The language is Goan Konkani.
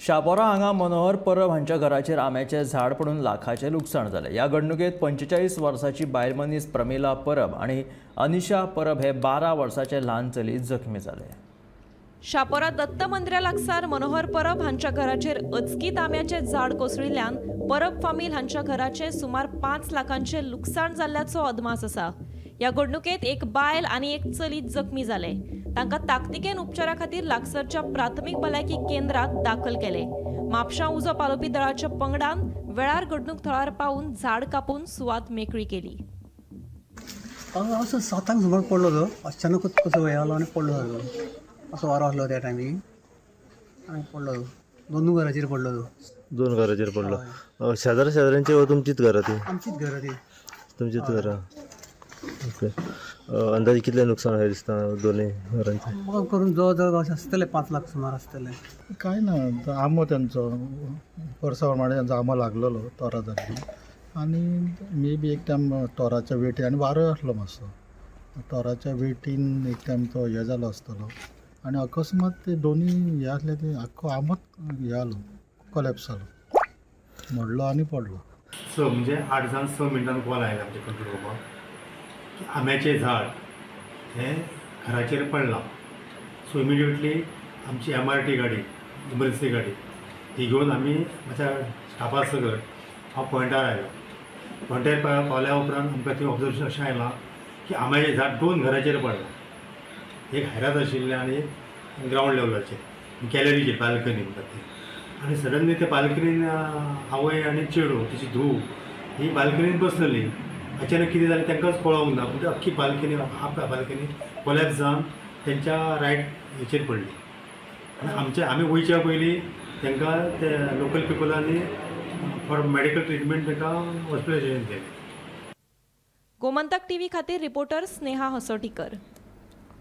शापोरा हांगा मनोहर परब हांच्या घराचेर आंब्याचें झाड पडून लाखाचें लुकसाण जालें. ह्या घडणुकेंत 45 वर्साची बायल मनीस प्रमिला परब आनी अनिशा परब हे 12 वर्साचे ल्हान चली जखमी जाले. शापोरा दत्त मंदिरा लागसार मनोहर परब हांच्या घराचेर अचकीत आंब्याचें झाड कोसळिल्ल्यान परब फामील हांच्या घराचें सुमार 5 लाखांचें लुकसाण जाल्ल्याचो अदमास आसा. ह्या घडणुकेंत एक बायल आनी एक चली जखमी जाले. तांकां ताकतिकेन उपचारा खातीर लागसरच्या प्राथमीक भलायकी केंद्रात दाखल केले. म्हापशां उजो पालोवपी दळाच्या पंगडान वेळार घडणूक थळार पावून झाड कापून सुवात मेकळी केली. असो 7 सुमार पडलो तो, अचानकच कसो हे आलो आनी पडलो सारको, असो वारो आसलो त्या टायमीक आनी पडलो तो, दोनूय घराचेर पडलो तो. दोन घराचेर पडलो. शेजाऱ्या शेजाऱ्यांची वा तुमचीच घरां ती? आमचीच घरां ती. तुमचीच घरां. ओके. अंदाजे कितलें नुकसान अशें दिसता दोनूय घरांचें? म्हाका करून जवळ जवळ अशें आसतलें 5 लाख सुमार आसतलें. काय ना, आंबो तेंचो वर्सा प्रमाणे तेंचो आंबो लागलेलो तोरां जाल्ली आनी मे बी एक टायम तोराच्या वेटी आनी वारोय आसलो मातसो, तोराच्या वेटीन एक टायम तो हें जालो आसतलो आनी अकस्मात ते दोनूय हे आसले ते आख्खो आंबोच हे जालो, कोलॅप्स जालो, मोडलो आनी पडलो. 6 म्हणजे 8 जावन 6 मिनटान कॉल आयला आमच्या कंट्रोल रुमाक की आंब्याचें झाड हें घराचेर पडलां. सो इमिडिएटली आमची MRT गाडी, इमर्जन्सी गाडी ही घेवन आमी म्हाज्या स्टाफा सगट हांव पॉयंटार आयलो. पॉयंटार पावल्या उपरांत आमकां थंय ऑब्जर्वेशन अशें आयलां की आंब्याचें झाड 2 घराचेर पडलां, एक हायरात आशिल्लें आनी एक ग्रावंड लेवलाचेर गॅलरीचेर, बाल्कनी म्हणटात ती. आनी सडनली त्या बाल्कनीन आवय आनी चेडूं तिची धूव ही बाल्कनीन बसलेली. अचानक कितें जालें तांकांच कळोंक ना, म्हणजे अख्खी बाल्कनी, हाफ बाल्कनी कोलॅप्स जावन तेंच्या रायट हेचेर पडली. आनी आमच्या आमी वयच्या पयलीं तांकां ते लोकल पिपलांनी फॉर मेडिकल ट्रिटमेंट तांकां हॉस्पिटलायजेशन केलें. गोमंतक टीव्ही खातीर रिपोर्टर स्नेहा हसोटीकर.